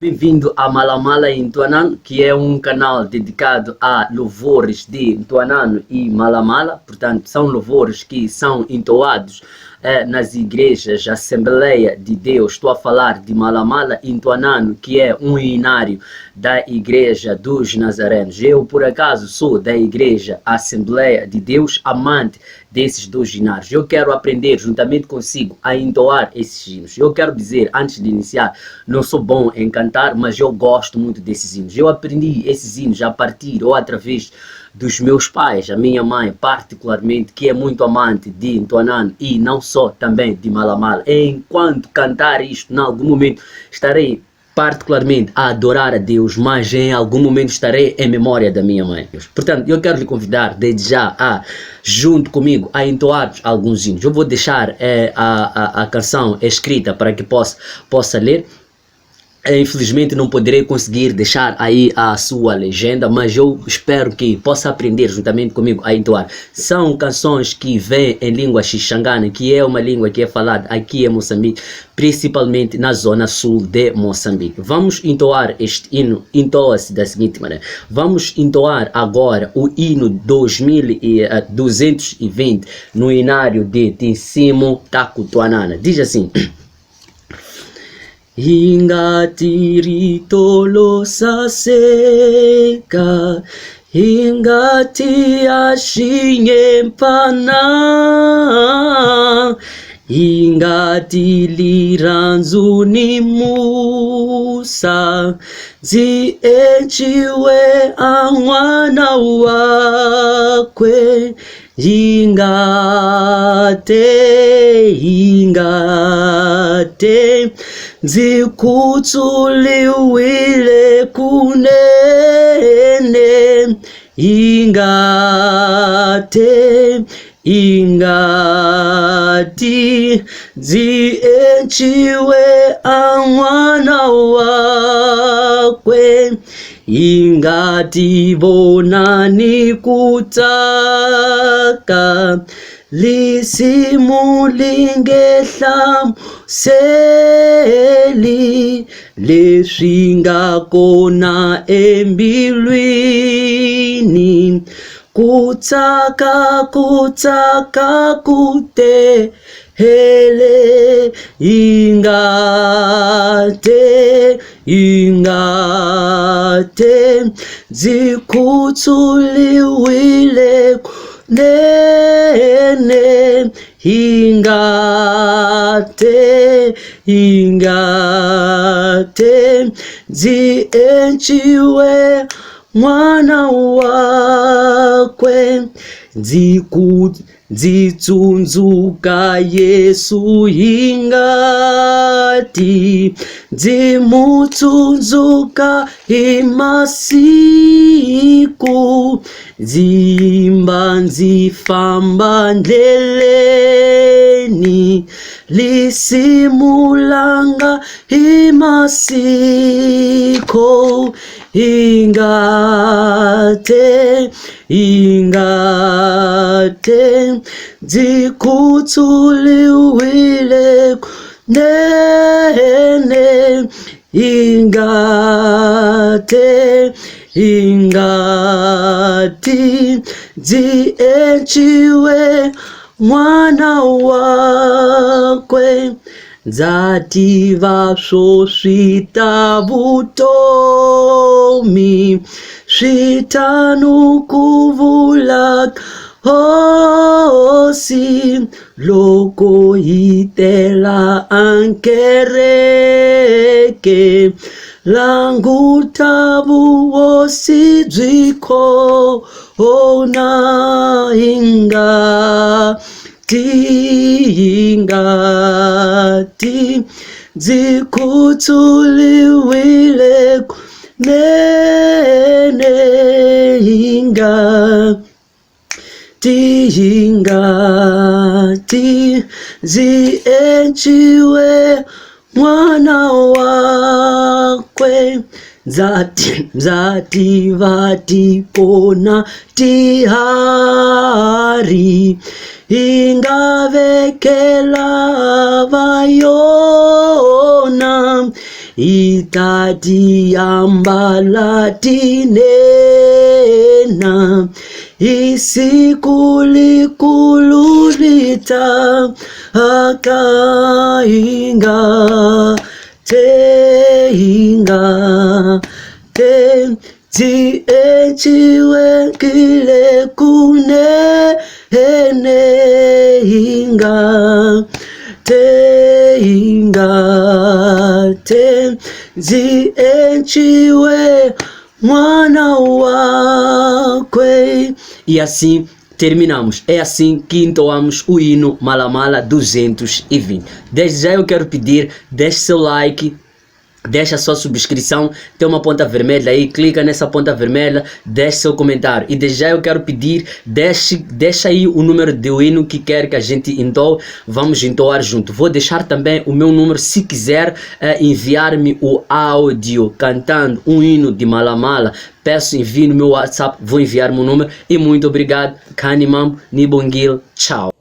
Bem-vindo a Malamala em Ntuanano, que é um canal dedicado a louvores de Ntuanano e Malamala. Portanto, são louvores que são entoados nas igrejas Assembleia de Deus. Estou a falar de Malamala e Ntuanano, que é um hinário da Igreja dos Nazarenos. Eu, por acaso, sou da Igreja Assembleia de Deus, amante desses dois hinários. Eu quero aprender juntamente consigo a entoar esses hinos. Eu quero dizer, antes de iniciar, não sou bom em cantar, mas eu gosto muito desses hinos. Eu aprendi esses hinos a partir ou através dos meus pais, a minha mãe particularmente, que é muito amante de Ntuanano e não só, também de Malamala. Enquanto cantar isto, em algum momento estarei particularmente a adorar a Deus, mas em algum momento estarei em memória da minha mãe. Portanto, eu quero lhe convidar desde já a, junto comigo, a entoar alguns hinos. Eu vou deixar a canção escrita para que possa ler. Infelizmente não poderei conseguir deixar aí a sua legenda, mas eu espero que possa aprender juntamente comigo a entoar. São canções que vêm em língua xixangana, que é uma língua que é falada aqui em Moçambique, principalmente na zona sul de Moçambique. Vamos entoar este hino, entoa-se da seguinte maneira. Vamos entoar agora o hino 2220 no hinário de Tinsimo Takutuanana. Diz assim: Ingati ritolo saseka, ingati ashinyempana, ingati liranzu ni musa, zienchiwe angwana wakwe. Ingate, ingate, nzikutsuliwile kunene. Ingate, ingati, nzienchiwe angwana wakwe. Ingati vonani kutsaka, lisimu lingehlamuseli, leswi nga kona embilwini. Kutsaka, kutsaka, kute hele. Ingate, ingate, nzikutsuliwile kunene. Ingate, ingate, nzienchiwe mwana wakwe. Nzitsundzuka Yesu ingati, nzimutsundzuka hi masiku, ndzimba ndzi famba ndleleni, lisimu langa hi masiko. Ingate, ingate, nzikutsuliwile kunene. Ingate, ingati, nzienchiwe mwana wakwe. Ndza tiva swo swi ta vutomi, swi tano ku vula hosi, loko hi tela ankereke, languta vuhosi byi kona. Ingati, ingati, nzikutsuliwile kunene. Ingati, ingati, nzienchiwe mwana wakwe. Ndza tiva tikona tihari, hi nga vekela va yona, Hi ta ti nena hi siku likulu ri ta aka hi nga te hi nga te ndzi enciwekile kunene hi nga te hi nga te ndzi enciwe n'wana wakwe. E assim terminamos. É assim que entoamos o hino Malamala 220. Desde já eu quero pedir, deixe seu like, deixa a sua subscrição, tem uma ponta vermelha aí, clica nessa ponta vermelha, deixe seu comentário. E desde já eu quero pedir, deixa aí o número do hino que quer que a gente entoe, vamos entoar junto. Vou deixar também o meu número, se quiser enviar-me o áudio cantando um hino de Malamala, peço, envie no meu WhatsApp, vou enviar meu número. E muito obrigado, Kanimambo, Nibongil, tchau.